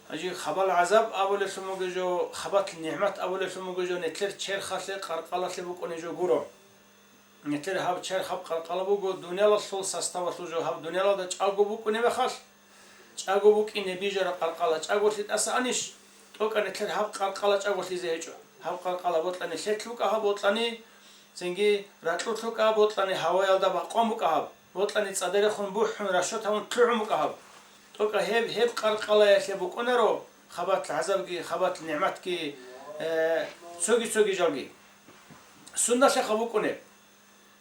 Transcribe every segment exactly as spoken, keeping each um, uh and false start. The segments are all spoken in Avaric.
Гьанже хабал гӀазаб абулелъун буго жо, хабал нигӀмат абулелъун буго жо, нилъер черхалъе къаркъалалъе букӀунеб жо гуро. Нилъер гьаб черх, гьаб къаркъала буго дуниялалъул составалъул жо, гьаб дуниялалда чӀаго букӀунеб мехалъ, чӀаго букӀине бижараб къаркъала, чӀаголъи тӀаса анищ? ТӀокӀаб нилъер гьаб къаркъала чӀаголъизе гьечӀо. Гьаб къаркъала бокьани лъелъ букӀа гьаб, бокьани цинги ракьулъ букӀа, бокьани гьаваялда бакъван букӀа гьаб, бокьани цӀадирехун бухӀун, расчёт гьабун лъугӀун букӀа гьаб. ТӀокӀаб гьеб, гьеб къаркъалаялъе букӀунаро хабал гӀазабги, хабал нигӀматги, э, цоги-цоги жалги. Сундалъеха букӀунеб?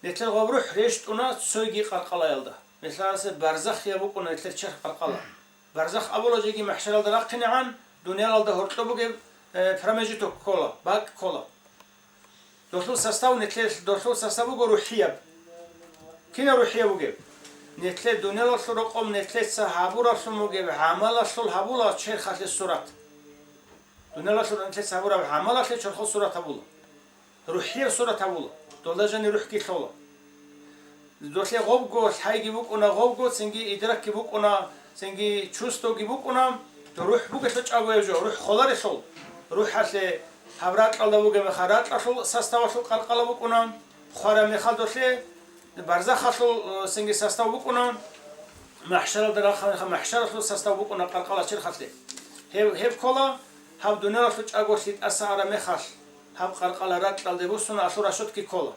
Нилъер гьаб рухӀ рещтӀуна цоги къаркъалаялда. Мисалалъе, барзахияб букӀуна нилъер черх къаркъала. Барзах абула жеги махӀшаралда рахъинегӀан, дуниялалда гьоркьоб бугеб, э, промежуток ккола, бакӀ ккола. Долъул состав нилъер, долъул состав буго рухӀияб. Кинаб рухӀияб бугеб? Нилъер дуниялалъул рокъоб нилъеца гьабуралъун бугеб гӀамалалъул гьабула черхалъе сурат. Дуниялалъул нилъеца гьабураб гӀамалалъе черхалъе сурат гьабула. РухӀияб сурат гьабула. Долда жани рухӀги лъола. Долъе гъобго лъайги букӀуна, гъобго цинги идракги букӀуна, цинги чувствоги букӀуна. РухӀ бугелъул чӀагояб жо, рухӀ холарелъул. РухӀалъе гьаб ракьалда бугеб мехалъ ракьалъул составалъул къаркъала букӀуна, хвараб мехалъ долъе барзахалъул, э, цинги состав букӀуна, махӀшаралда рахъараб мехалъ махӀшаралъул состав букӀуна къаркъала черхалъе. Гьеб, гьеб ккола, гьаб дуниялалъул чӀаголъи тӀаса араб мехалъ, гьаб къаркъала ракьалде буссуна, алъул расчётги ккола.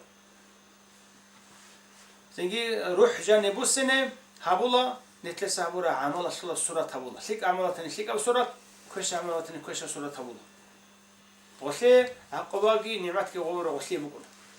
Цинги рухӀ жаниб буссине гьабула, нилъеца гьабураб гӀамалалъула сурат гьабула. ЛъикӀаб гӀамал батани лъикӀаб сурат, квешаб гӀамал батани квешаб сурат гьабула. Гъолъе гӀакъубаги нигӀматги гъобура гъолъие букӀуна.